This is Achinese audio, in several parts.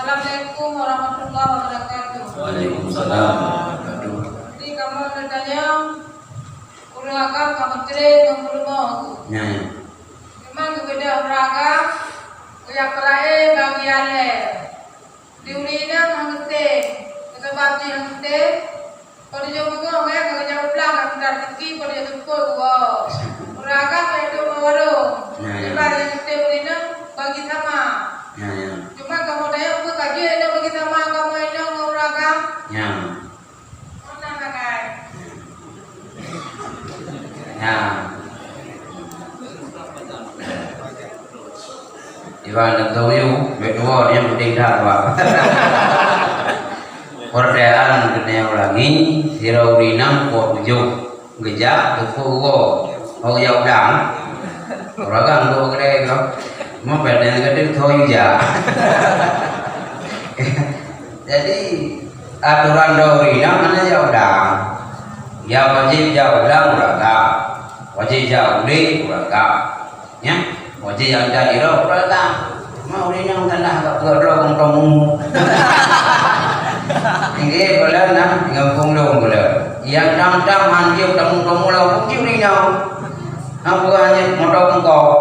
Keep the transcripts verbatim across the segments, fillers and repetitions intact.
Assalamualaikum warahmatullahi wabarakatuh. Waalaikumsalam warahmatullahi wabarakatuh. Jadi kamoe neutanyong, ureueng agam ka meucre ngon peurumoh ku. Ya, ya. Cuma geubeudôh ureueng agam, kujak peulaén bagi alèe. Di ureueng inong han geutem, keusabab jih han geutem, Pada jeuet beungoh, eh, ka geujak peublang, ka mita rezeki, pada jeuet teupeu geuwoe. Ureueng agam ka jeuet teupeu warong. Ya, ya. Iban nyang geutem ureueng inong bagi sama. Ya, ya. Cuma kamoe tanyong, peue ka jeuet inong bagi sama kamoe inong ngon ureueng agam? Ya. Mana sagai? Ya. Iban teuntông yue, bèk tuwoe, nyang penting that, Pak. Peurtanyaan keuneuk ulangi, sidroe ureueng inong po tujoh geujak teupeu geuwoe. Oh, ya udah. Ureueng agam geuwoe keudè keu. Mau pèt nyang geudeuk tho ija. Jadi, atoran droe ureueng inong hana jak udang. Nyang wajéb jak udang ureueng agam. Wajéb jak ulèe ureueng agam. Nyan, wajéb jak udang irok ureueng agam. Mau ureueng inong tanah bak peuet droe kong tomu. Inggih, buleuen na, ngon phôn lôn buleuen. Nyang tam-tam han jeuet tamu-tamu lam phôn jih ureueng inong. Hana peugah jih moto bungkôk.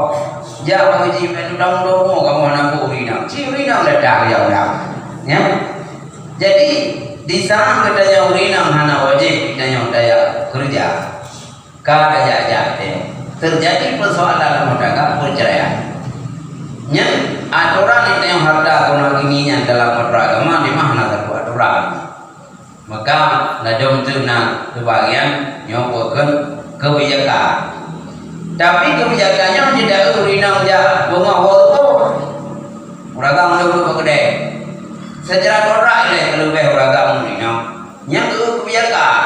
Jak bak jih meunan tamu-tamu kamoe hana peue ureueng inong. Jih ureueng inong dah dak jak udang. Nyan. Jadi, di saat geutanyoe ureueng inong hana wajéb geutanyoe tajak keureuja, ka tajak-jak teuh, teujadi peusoalan lam rumah tangga, peurceraian. Nyan atoran geutanyoe hareuta keunoe kini nyan dalam atoran agama memang hana sapeue atoran. Maka ladôm teuh na keubagian nyoe peue kheun keubijakan. Tapi keubijakan nyoe jideuh ureueng inong jak beungoh ho teupeu. Ureueng agam lôn bak keudè. Seucara kodrat ilèe keuleubèh ureueng agam ngon inong. Nyang keu keubijakan.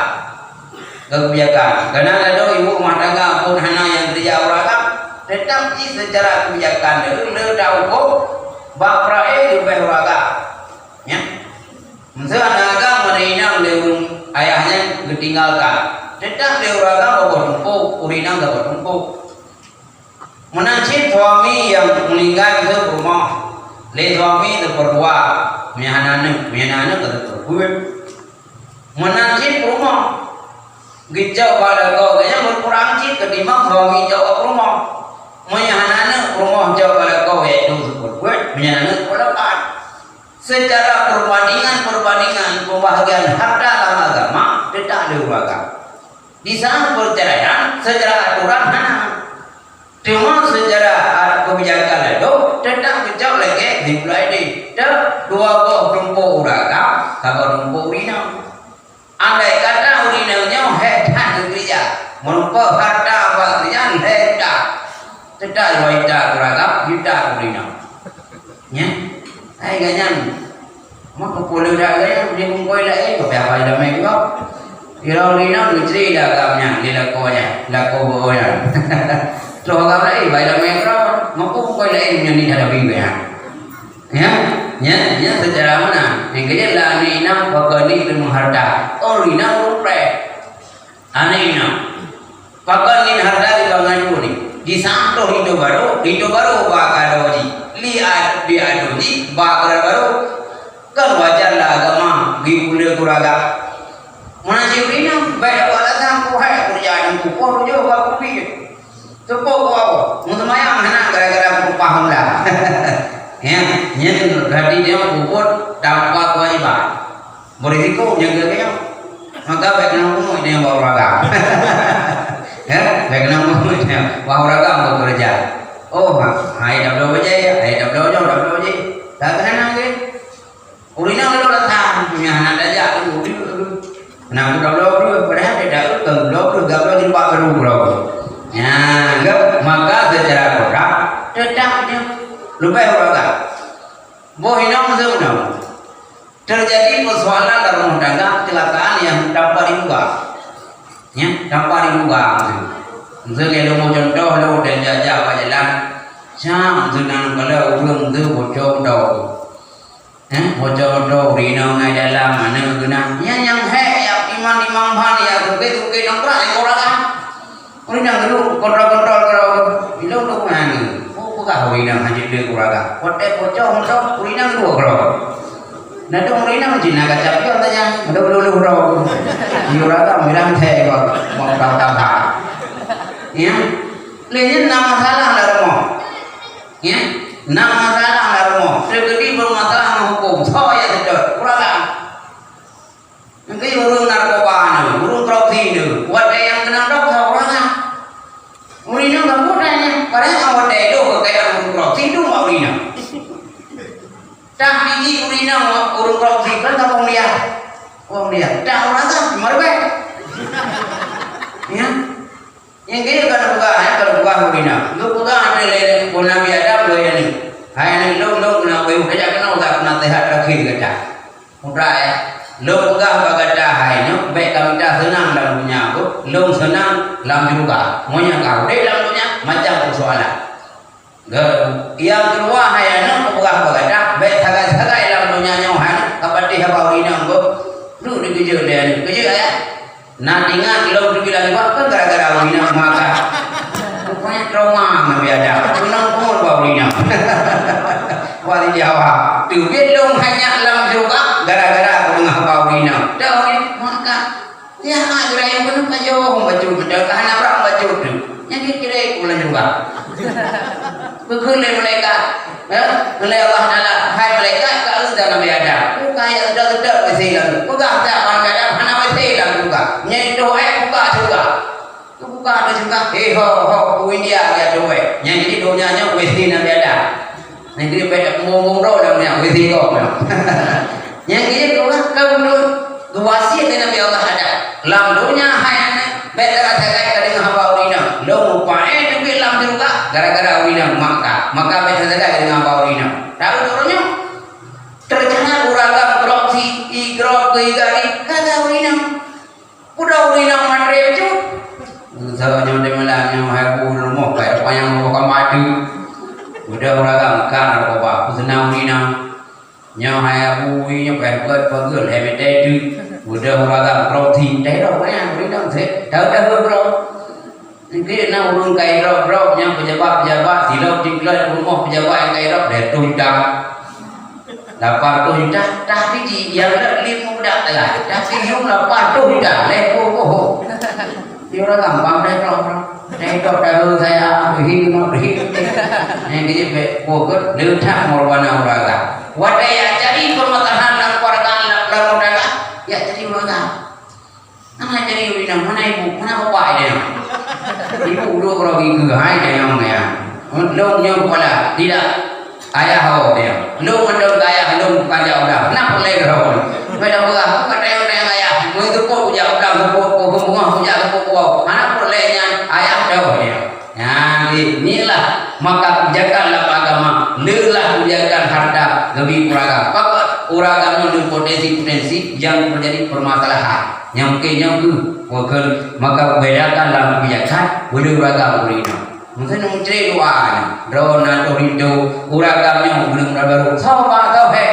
Keu keubijakan. Keunan ladôm ibu rumah tangga phôn hana nyang teuja ureueng agam, teutap jih seucara keubijakan deuh le ta-ukôb bak peurae leubèh ureueng agam. Nyan. Meuseu aneuk agam ngon inong lé ureueng ayah nyan geutinggalkan, teutap lé ureueng agam saboh tumpôk, ureueng inong saboh tumpôk. Meunan cit suami nyang meuninggai meuseu peurumoh, lé suami seupeurdua, meunyo hana aneuk, meunyo na aneuk ka seupeureubeuen. Meunan cit peurumoh, geucok bak lakoe geuh nyan meukurang cit keutimang suami cok bak peurumoh. Meunyo hana aneuk, peurumoh cok bak lakoe, yaitu seupeureubeuen, meunyo na aneuk, peulapan. Seucara peubandingan-peubandingan peubahagian harta lam agama, teutap lé ureueng agam. Di saat peurceraian, seucara atoran hana. Teuma seucara keubijakan ladôm, teutap geucok lagèe siplai deh. Teuk dua boh tumpôk ureueng agam, saboh tumpôk ureueng inong. Andai kata ureueng inong nyoe hék that geukeureuja, meurumpok harta bak keureuja lhèe juta, teutap dua juta keu ureueng agam, juta keu ureueng inong. Nyan, hai gobnyan. Meukeupue leudak gaya, di bungkôi laén, tapi apa yang damai juga. Irong lina meutri dah agam nyan, di lakoe nyan, lakoe boh nyan. Troh agam laén, bai damai keudroe, meukeupue bungkôi laén nyan di dalam minggu nyan. Ya, ya, ya, secara mana? Yang kejadian lah aneuk inong, pakon ni ilmu harta. Oh, inong rumpret. Aneuk inong. Pakon ngon harta di bangai pun ni. Di sampôh linto barô, linto barô ba keuadô jih. Li ad-, di adô jih ba keuadô barô. Kan wajar lah agama geupeuleueh keuluwarga. Meunan cit inong, bèk buet alasan, "Kuhai keureuja nyang kupoh tujoh ka kubi." Teupeu kuwoe, meuseumayang hana gara-gara kupeupah mula. Ya, nyan berarti dia peubuet tanpa kewajiban. Berisiko jaga dia. Maka bèk keunong pungo dia bak ureueng agam. Ya, bèk keunong pungo dia bak ureueng agam bekerja. Oh, ha, hai dah bloe bajèe, hai dah bloe nyoe, dah bloe jih. Tak keuhana lé. Ureueng inong lôn rasa, meunyo hana tajak, aduh, aduh, aduh. Kenapa dah bloe breuh? Padahal dia dah bloe breuh, gabloe jilbab baru bloe. Nyan, geuh, maka secara kodrat, teutap dia leubeh ureueng agam. Boh inong seunoe. Teujadi peusoalan lam rumoh tangga, kecelakaan nyang tanpa diduga. Nyan, tanpa diduga. Miseu lôn contoh lôn, dan jak-jak bak jalan. Cam, miseu nan kala ureueng miseu bocor moto. Eh, bocor moto, ureueng inong na dalam, aneuk geuh na. Nyan nyang hék, ya, imam-imam ban, ya, sukét-sukét nanggroe, ya, ureueng agam. Ureueng inong geulheueh kontrol-kontrol keudroe. Ilôn lôn meunan. Oh, peugah ureueng inong hana jeuet lé keuluwarga. Watèe bocor moto, ureueng inong geulheueh keudroe. Na dong ureueng inong cit na kaca pion tanya, dong luluh droe. Yue ragam bilang thèe kok, mau tahu-tahu. Ya. Lé nyan na masalah lam rumoh. Ya. Na masalah lam rumoh. Teukeudi bermasalah ngon huköm. Soe nyang seutôt? Ureueng agam. Engki ureueng narkoba nyoe, ureueng korupsi nyoe. Watèe nyang keunong droe soe? Ureueng agam. Ureueng inong ka muda nyan. Padahai watèe dong keu kaya ureueng korupsi, dong bak ureueng inong. Tah biji ureueng inong, ureueng korupsi, kan ka bang dia. Bang dia. Tah ureueng agam, cuma leubeh. Ya. Nyang keu ka geupeugah, ya, ka geupeugah ureueng inong. Geupeugah lé Nabi Adam lôn nyoe. Hai aneuk lôn, lôn keuneuk beuh, tajak keunoe gak naseuhat terakhir gata. Putra, ya. Lôn peugah bak gata hai nyoe, bèk ka mita seunang lam donya, lôn seunang lam syeuruga. Meunyoe ka udép lam donya, macam persoalan. Geu-, nyang keudua hai aneuk, kupeugah bak gata, bèk sagai-sagai lam donya nyoe hai aneuk, ka patéh haba ureueng inong, beuh. Duek dikeujeuet lé aneuk. Keujeuet, ayah? Na ingat lôn teubilang jaweueb kan gara-gara ureueng inong maka. Rupanya trauma Nabi Adam. Keunong pungo bak ureueng inong. Wali Jawa. Teubiet lôn hana lam syeuruga gara-gara kudeungoe haba ureueng inong. Dah ureueng maka. Ya, ha, geura nyang keuneuk pajoh bacut, beutôi ka hana brat bacut tu. Nyang kira-kira ku lam syeuruga. Geukheun lé malaikat. Ya, lé Allah Taala, "Hai malaikat, ka eu Nabi Adam." Buka ayat seudeh-seudeh beusi lalu. Peugah that Nabi Adam hana beusi lalu buka. Nyan itu ayat buka syeuruga. Buka ada syeuruga. Eh, ho, ho, ku India dia tu, eh. Nyang jadi donya nyoe beusi Nabi Adam. Nyang jadi bèk mumbung droe lam nyoe, beusi kong nyoe. Nyang jadi donya kau dulu. Geuwasiet lé Nabi Allah Adam. Lam donya hai aneuk, bèk sagai-sagai ka deungoe haba ureueng inong. Lôn mupaéh teubiet lam syeuruga gara-gara ureueng inong maka. Maka bèk sagai-sagai ka deungoe haba ureueng inong. Tahu ureueng nyoe? Teucalak ureueng agam korupsi, igrop keu iga ni, gara-gara ureueng inong. Udah ureueng inong matre bacut. Misalnya di malam nyoe hai bu rumoh kai payang buka madu. Udah ureueng agam kan narkoba, peuseunang ureueng inong. Nyoe hai abu nyoe payah beuet pageue lhèe meter teuk. Udah ureueng agam korupsi, teuh dok nyan ureueng inong sép. Tahu-tahu droe. Engkeu na ureueng ka idrop-drop nyang pejabat-pejabat, silop di keulai rumoh pejabat nyang ka idrop, lhèe reutôh juta. Lapan reutôh juta, tapi di, nyang rot limong juta telah. Tapi yum lapan reutôh juta, lhèe ploh boh. Di ureueng gampang deh, droe-droe. Deh, droe, tahu saya, ah, deh, deh, deh. Nyang keu jih bèk fokus, leutak meurubana ureueng agam. Watèe ya jadi permasalahan lam keluarga, lam, lam keluarga, ya jadi ureueng agam. Hana jadi ureueng inong, mana ibu, mana bapak dia? Ibu dua orang gigi, hai dia yang ya. Lôn nyoe kepala, tidak. Ayah ho dia. Lôn mandum ke ayah, lôn bukan jak udang. Hana peureulèe keu droe. Beda beurah, bukan tayong-tayong ayah. Mun teupot kujak udang, teupot, teupot bungoh, kujak teupot kuwoe. Hana peureulèe nyan, ayah droe dia. Nyan, inilah maka kebijakan lam agama. Leulah kebijakan harta, lebih uragam. Pakon uragam nyoe potensi-potensi yang terjadi permasalahan. Nyang mungkin nyoe keuh, bukan maka bedakan lam kebijakan, boleh uragam ureueng inong. Mungkin mencari doa ni. Droe na toh rindu, uragam nyoe belum uragam. Sabar tauhid.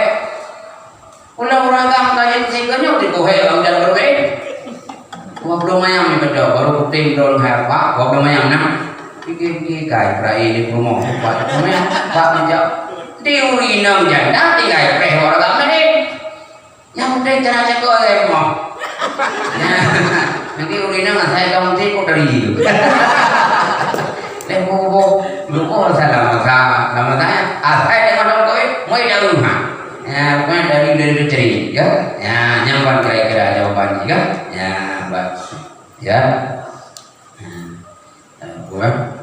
Ulang uragam kaji sehingga nyoe di kohé bang dan berbeda. Dua puluh mayam ni betul, baru puting drone hai apa, dua puluh mayam nah. Pikir-pikir kai perai di rumah, empat puluh mayam, empat macam. Di ureueng inong janda tinggai preh uragam tadi. Nyang penting cara cakap saya rumah. Nah, nanti ureueng inong saya kamu tipu dari itu. Leh bobo, lupa salah masa, salah masa ya. Asai dia malam kau, moi dah rumah. Ya, bukan dari dari cerita, ya. Ya, nyaman kira-kira jawaban juga. Ya, baik. Ya. Hmm. Eh, bukan.